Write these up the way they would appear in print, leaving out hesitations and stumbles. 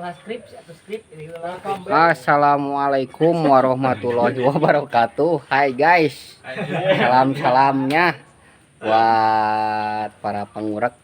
Skrip atau skrip ini. Assalamualaikum warahmatullahi wabarakatuh. Hai guys. Salam-salamnya buat para pengurek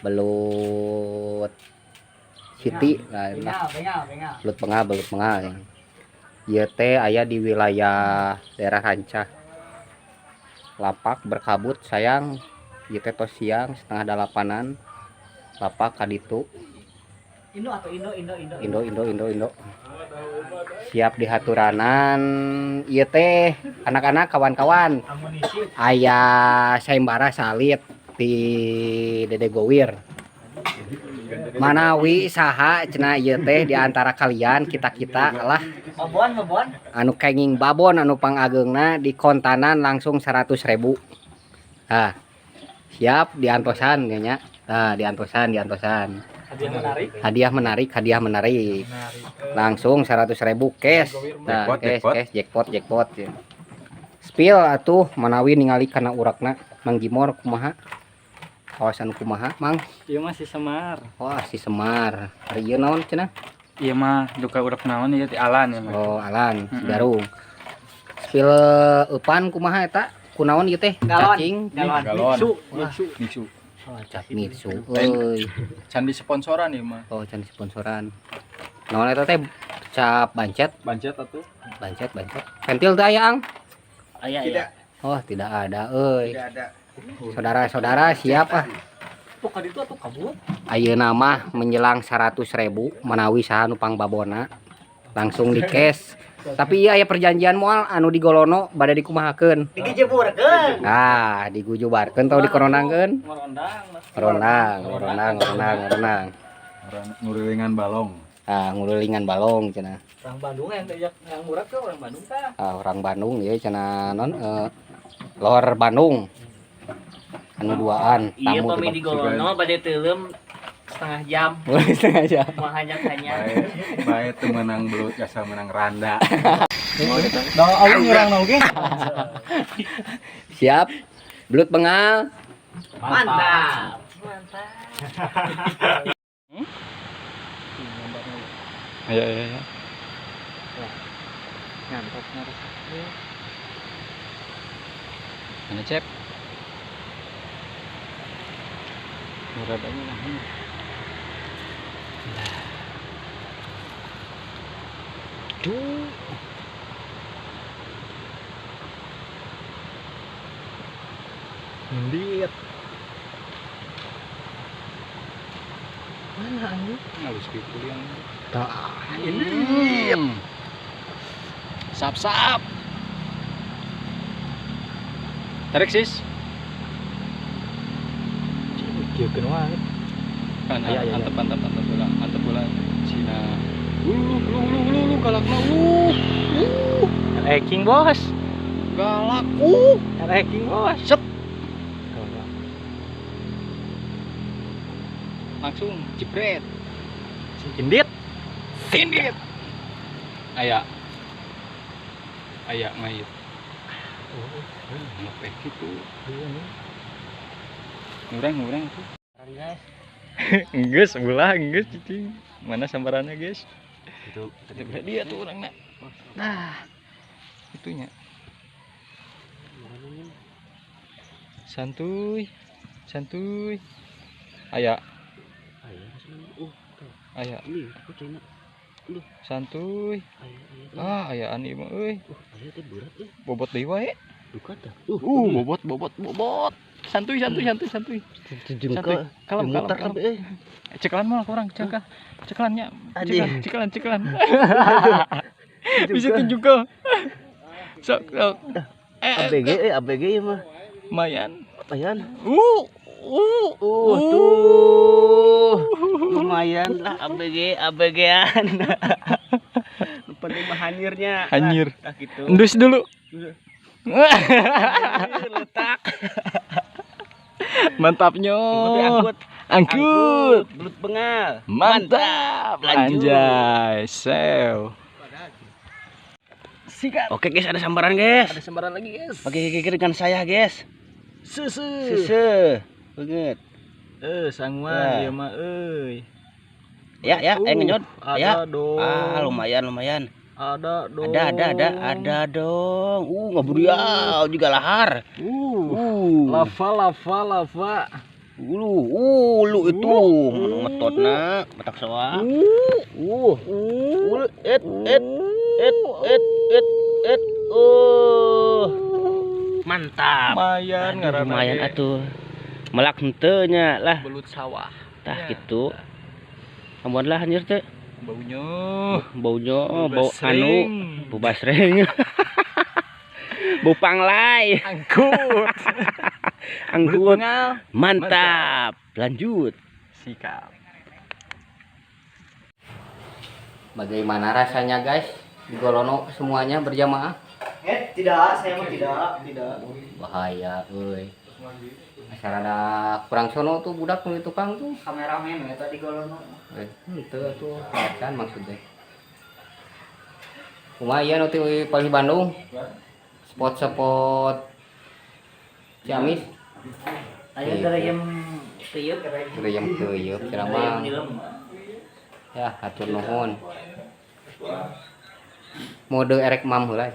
belut city lah, Bengal, bengal, bengal. Belut bengal, belut bengal. Ieu teh aya di wilayah daerah Rancah. Lapak berkabut sayang. Ieu teh tos siang 7.30-an. Lapak kaditu. Indo atau Indo, Indo, Indo. Indo, Indo, Indo, Indo. Siap dihaturanan ieu teh anak-anak, kawan-kawan. Amunisi. Aya sayembara salit di Dede Gowir. Manawi saha cenah ieu teh di antara kalian, kita-kita lah. Babon, babon. Anu kenging babon anu pangageungna dikontanan langsung 100.000. Nah, siap diantosan nya. Nah, diantosan, diantosan. Hadiah menarik. Hadiah menarik, hadiah menarik. Langsung 100.000 cash. Nah, Jackpot, cash, jackpot. Cash, jackpot, jackpot ya. Spill atuh manawi ningali kana urakna Mang Jimor kumaha? Kawasan kumaha, Mang? Ieu mah si Semar. Wah, si Semar. Ari ieu naon cenah? Ieu mah duka urek naon ieu ti Alan ya mah. Oh, Alan, si Mm-mm. Garung. Spill eupan kumaha eta? Kunaon ieu teh? Galon. Cacing. Galon. Galon. Mitsu, Wah. Mitsu, Mitsu. Oh, cap Mitsu Lain. euy. Can sponsoran ieu mah. Oh, can sponsoran. Naon eta teh? Cap bancet, Bancet atuh. Bancet, bancet. Pentil teh aya, Ang? Aya, aya. Oh, tidak ada euy. Tidak ada. Saudara-saudara siapa? Tuh kaditu atuh kabut. Ayeuna mah menjelang 100.000 manawi saha nu pangbabona langsung di cash. Tapi iya aya perjanjian moal anu digolono bade dikumahakeun. Digejeburkeun. Nah, digujubarkeun atau dikoronangkeun? Ngorondang. Rondang, rondang, rondang, rondang. Orang ngurilingan balong. Ah, ngululingan balong cenah. Orang Bandung yang diajak yang murah ke orang Bandung tah. Ah, orang Bandung ya cenah non lor Bandung. Anu duaan Iya, tamu pami di di Golono bade teuleum setengah jam. setengah jam. Moal hanya-hanya. Bae bae teu menang belut jasa menang randa. Da alun ngurang oge. Siap. Belut bengal. Mantap. Mantap. Ayo ayo ayo. Ngantuknya resep. Mana Cep? Murah banget lah. Duh. Indit. Mana anjing? Halus gitu yang. Tah. Ini. Sap sap. Tarik sis. Kieukeun wae. Kan Aya, aya, antep antep antep bola, antep bola. Cina. Ulu ulu ulu ulu ulu galakna King bos. Galak King bos. Set. Langsung jebret. Indit. Indit. Aya. Aya ngait. Ngepek gitu. Ngurang ngurang tuh. Geus ulah geus cicing. Mana sambarannya, guys? Itu Dia tuh orangnya. Nah, itunya. Santuy. Santuy. Aya, aya. Santuy. Ah, ayaan ieu mah euy. Bobot deui wae. Bobot, bobot, bobot. Santuy, santuy, santuy, santuy. Santuy. Kalem, kalem, kalem. Cekalan mah kurang, cekal. Cekalannya. Cekalan, cekalan, cekalan. Bisa tunjuk ke. Sok, sok. ABG ABG ieu mah. Lumayan. Lumayan. Uh. Tuh. Lumayan lah ABG ABG-an. Nu penting mah hanyirnya. Hanyir. Nah, gitu. Endus dulu. Letak. Mantapnya. Angkut, Angkut. Belut bengal. Mantap. Lanjut. Anjay, sew. Sikat. Oke guys, ada sambaran guys. Ada sambaran lagi, guys. Oke, oke, dengan saya guys. Susu. Sese. Banget. Sanguan Wah. ieu mah euy. Ya ya, ayo ngenyot. Ada Ya. dong. Ah, lumayan lumayan. Ada dong. Ada dong. Ngaburial juga lahar. Lava lava lava. Ulu itu metotna, metak soa. Et et et et et et. Mantap. Lumayan ngaranna. Lumayan atuh. Melak henteu nya lah. Belut sawah. Tah gitu. Ampun lah anjir teh. Baunya. Baunya bau anu, bau basreng. Bau panglai. Angkut. Angkut. Mantap. Lanjut. Sikap. Bagaimana rasanya guys? Di Golono semuanya berjamaah? Tidak, saya mah tidak. Bahaya euy. Asa rada kurang sono tuh budak nu tukang tuh. Kameramen ya tadi Golono. Henteu tuh, macan maksudnya. Kumaha ieu nu ti paling Bandung? Spot-spot Ciamis. Ayo dereyem keuyeup. Dereyem keuyeup cenah mah. Ya, hatur nuhun. Mode erek mam heula.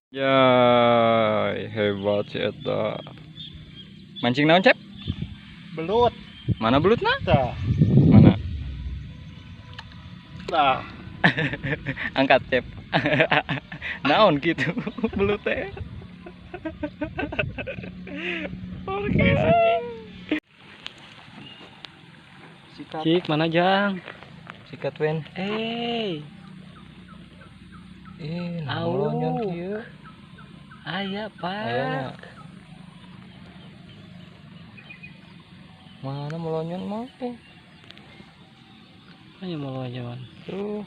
Ya, hebat si eta. Mancing naon, Cep? Belut. Mana belutna? Tah. Mana? Tah. Angkat, Cep. Naon gitu belut teh. Oke, sikat. Cik, mana Jang? Sikat wen. Nah, melonyon kieu. Aya, Pak. Mana melonyon mah teh? Aya melonyon. Tuh,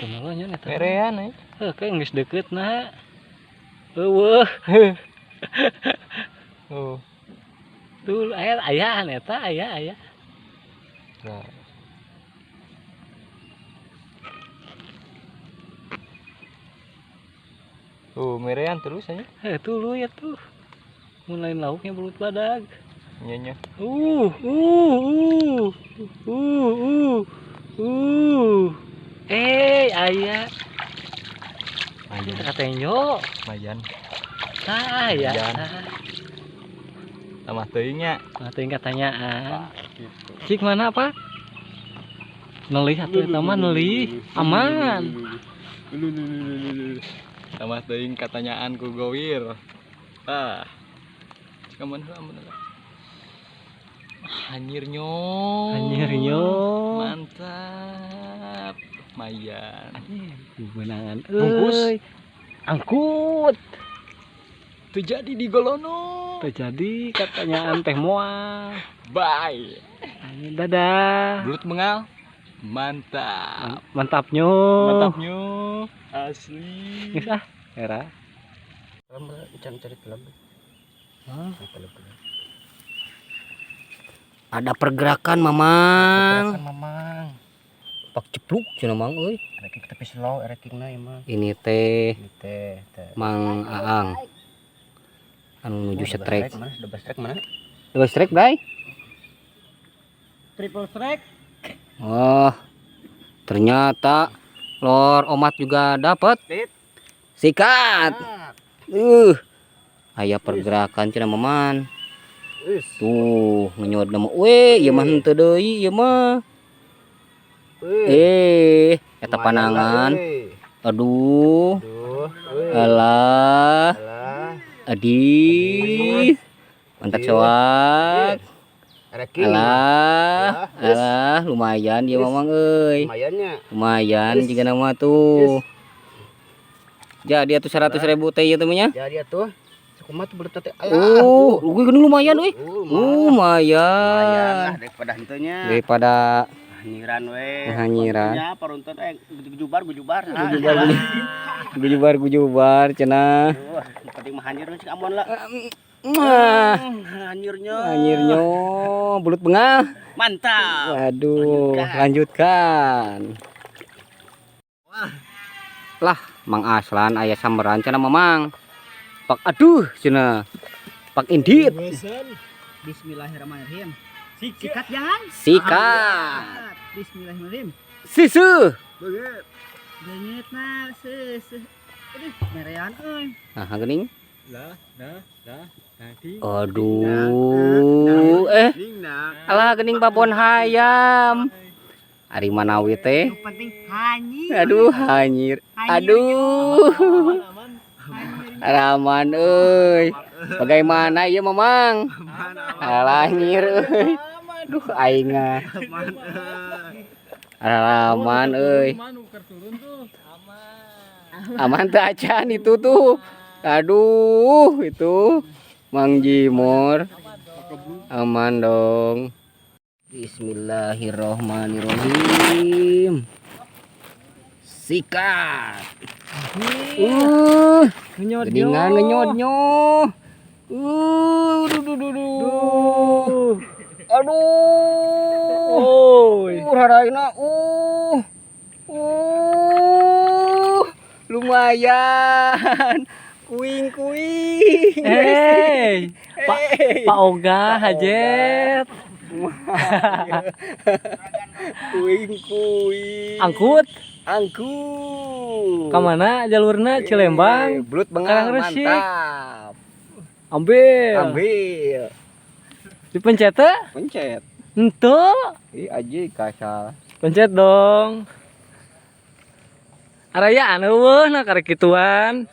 Tuh melonyon eta. berean euy. Heuh, kayak geus deket na. Eueuh. Tuh. Tuh aya ayaan eta, aya aya. Nah. Tuh, merean terus aja. Tuh lu ya tuh. Mun lain lauknya belut badag. Nya nya. Aya. Lumayan. Katenyo. Lumayan. Tah aya. Lumayan. Tambah teuing nya. Nah, teuing katanyaan. Gitu. Cik mana, Pak? Nelih atuh eta mah nelih. Aman. Tambah teuing katanyaan ku gowir. Ah. Cik aman heula aman heula. Anyirnyo. Anyirnyo. Mantap. Lumayan. Kemenangan. Bungkus. Euy. Angkut. Terjadi di Golono. Terjadi katanyaan teh moal. Bye. Anjir, dadah. Belut bengal. Mantap. Mantapnya. Mantapnya. Asli. Geus ah, era. Cari telur. Ada pergerakan, Mamang. Mamang. Pak cepluk cenah Mang euy. Ereking tapi slow erekingna ieu mah. Ini teh Ini teh teh. Mang Aang. Anu nuju strike. Mana? Double strike mana? Double strike, Bray. Triple strike. Oh. Ternyata lor omat juga dapat. Sikat. Aya pergerakan cenah Maman. Tuh, ngenyot nama. Weh, ieu mah henteu deui ieu mah. Eta panangan. Aduh. Alah. Adih. Mantap soak. Alah, alah, lumayan dia mamang euy. Lumayannya. Lumayan jika nama tuh. Jadi atuh 100.000 teh ieu teh nya. Jadi atuh. Sakumaha tuh belut teh. Alah. Gini lumayan euy. Lumayan Lumayan. lah daripada henteu nya. Daripada Hanyiran we. Hanyiran. Nya paruntun gujubar gujubar. Gujubar gujubar cenah. Penting mah hanyir cik amon lah. Wah, Hanyirnya. hanyirnya belut bengal. Mantap. Waduh, lanjutkan. Lah, Mang Aslan aya samberan cenah Mamang. Pak aduh cenah. Pak Indit. Bismillahirrahmanirrahim. Sikat jangan. Sikat. Bismillahirrahmanirrahim. Sisu. Beungeut na seuseuh. Aduh, merean euy. Nah, geuning. Lah, nah, nah, nanti. Aduh, alah geuning babon hayam. Ari manawi teh. Nu penting hanyir. Aduh, hanyir. Aduh. Raman euy. Bagaimana ieu Mamang? Alah hanyir euy. Aduh aing ah. Aman euy. Aman teu acan itu tuh. Aduh, itu Mang Jimor. Aman dong. Bismillahirrohmanirrohim. Sikat. Geningan ngenyodnyo. Duh, duh, duh, duh. Aduh. Haraina. Lumayan. Kuing kuing. Hey, Pak Hey. Pak Oga hajet. Kuing kuing. Angkut Angkut. ke mana jalurna Cilembang? Belut bengal Karangresik. mantap. Ambil. Ambil. Dipencet teh? Pencet. Henteu. Ih aji kasal. Pencet dong. Arayaan eueuh nah karek kituan.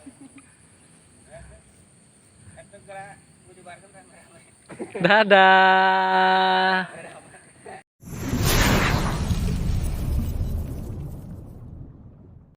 Dadah.